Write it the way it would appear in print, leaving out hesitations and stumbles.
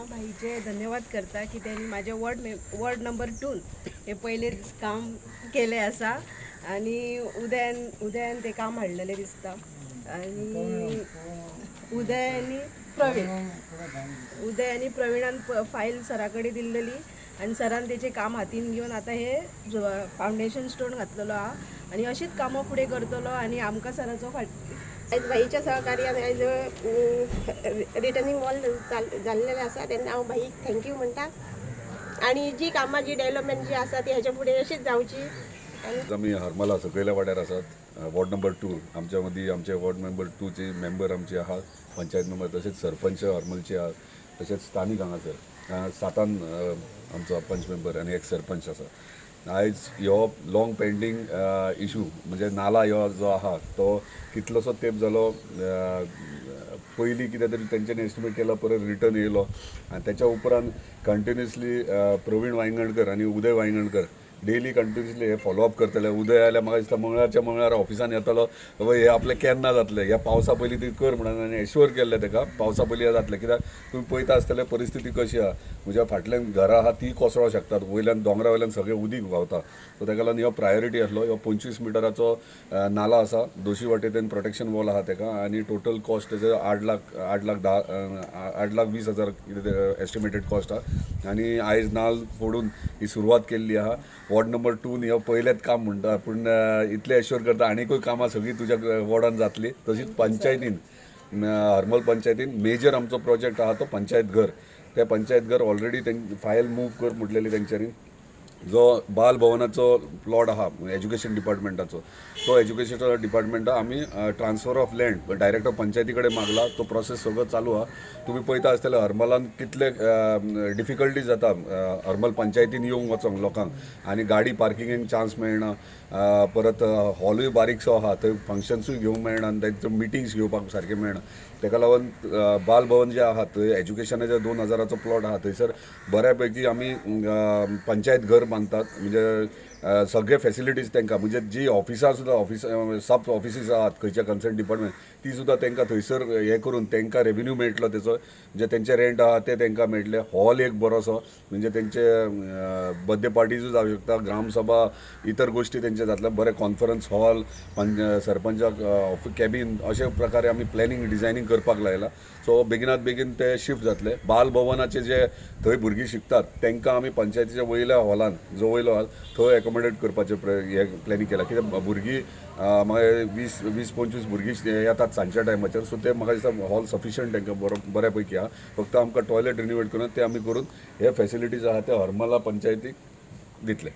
हांव भाईचे धन्यवाद करता की त्यांनी माझ्या वॉर्ड नंबर 2 हे पयलेच काम केलें आसा आनी उदयान उदयान ते काम हाडलेलें दिसता आनी उदय आनी प्रवीण, उदय आनी प्रवीणान फायल सरा कडेन दिल्लेली आनी सरान तेचें काम हातीन घेवन आतां हे फावंडेशन स्टोन घातलेलो आहा आनी अशीच कामां फुडें करतलो आनी आमकां सराचो फाट आयज भाईच्या सहकार्यान आयज रिटर्निंग वॉल जाल्लेलें आसा तेन्ना हांव भाईक thank you म्हणटा आनी जी कामां जी डेवलपमेंट जी आसा ती हेच्या फुडें अशीच जावची. आमी हरमला सकयल्या वाड्यार आसात, वॉर्ड नंबर 2. आमच्या मदीं आमचे वॉर्ड नंबर 2चे मेंबर आमचे आहात, पंचायत मेंबर, तशेंच सरपंच हरमलचे आहात, तशेंच स्थानीक हांगासर सातान आमचो पंच मेंबर आनी एक सरपंच आसा. आयज ह्यो लॉंग पेंडींग इशू म्हणजे नाला ह्यो जो आहा तो कितलोसो तेंप जालो, पयलीं कितें तरी तेंच्यांनी एस्टिमेट केला, परत रिटर्न येयलो आनी तेच्या उपरांत कंटिन्युअसली प्रवीण वायंगणकर आनी उदय वायंगणकर डेली कंटिन्युअसली हे फॉलोअप करतले. उदय आयल्यार म्हाका दिसता मंगळारच्या मंगळार ऑफिसान येतलो, बाबा हे आपलें केन्ना जातलें, ह्या पावसा पयलीं ती कर म्हणून आनी एश्योर केल्लें तेका पावसा पयलीं जातलें. कित्याक तुमी पळयता आसतले परिस्थिती कशी आहा, म्हज्या फाटल्यान घरां आहा ती कोसळोंक शकतात, वयल्यान दोंगरा वयल्यान सगळें उदीक व्हांवता. सो तेका लागून हो प्रायोरिटी आसलो. हो 25 मिटराचो नाला आसा, दोशी वाटेन प्रोटेक्शन वॉल आहा तेका आनी टोटल कॉस्ट तेजो 8,10,8,20,000 कितें एस्टिमेटेड कॉस्ट आहा आनी आयज नाल फोडून ही सुरवात केल्ली आहा. वॉर्ड नंबर 2 हे पयलेंच काम म्हणटा, पूण इतलें एश्योर करता आनीकूय कामां सगळीं तुज्या वॉर्डान जातली. तशीच पंचायतीन हरमल पंचायतीन मेजर आमचो प्रोजेक्ट आहा तो पंचायत घर. ते पंचायत घर ऑलरेडी फायल मूव कर म्हटलेली तेंच्यांनी. जो बाल भवनाचो प्लॉट आहा एज्युकेशन डिपार्टमेंटाचो, तो एज्युकेशन डिपार्टमेंटा आमी ट्रान्सफर ऑफ लँड डायरेक्टर पंचायती कडेन मागला, तो प्रोसेस सगळो चालू आहा. तुमी पळयता आसतले हरमलान कितले डिफिकल्टी जाता हरमल पंचायतीन येवंक वचोंक लोकांक आनी गाडी पार्किंगेक चान्स मेळना, परत हॉलूय बारीकसो आहा थंय फंक्शन्सूय घेवंक मेळना आनी तांच्यो मिटिंग्स घेवपाक सारकें मेळना. तेका लागून बाल भवन जें आहा थंय एज्युकेशनाचे 2000चो प्लॉट आहा थंयसर बऱ्या पैकी आमी पंचायत घर बांदतात, म्हणजे सगळे फेसिलिटीज तांकां, म्हणजे जी ऑफिसां सुद्दां ऑफिस सब ऑफिसीस आहात खंयच्या कन्सर्न डिपार्टमेंट ती सुद्दां तांकां थंयसर हें करून तांकां रेवेन्यू मेळटलो तेचो, म्हणजे तेंचे रेंट आहा ते तांकां मेळटले. हॉल एक बरोसो म्हणजे तेंचे बर्थडे पार्टीजूय जावं शकता, ग्रामसभा इतर गोश्टी तेंचे जातले, बरें कॉन्फरन्स हॉल, सरपंचाक कॅबीन, अशे प्रकारे आमी प्लॅनिंग डिझायनींग करपाक लायला. सो बेगिनात बेगीन ते शिफ्ट जातले. बाल भवनाचे जे थंय भुरगीं शिकतात तांकां आमी पंचायतीच्या वयल्या हॉलान जो वयलो हॉल थंय एकोमोडेट करपाचें हें प्लॅनिंग केलां. कित्याक भुरगीं मागीर 20-25 भुरगीं येतात सांजच्या टायमाचेर, सो ते म्हाका दिसता हॉल सफिशंट तांकां बरो बऱ्या पैकी आहा. फक्त आमकां टॉयलेट रिनोवेट करून ते आमी करून हे फेसिलिटीज आहा ते हरमला पंचायतीक दितले.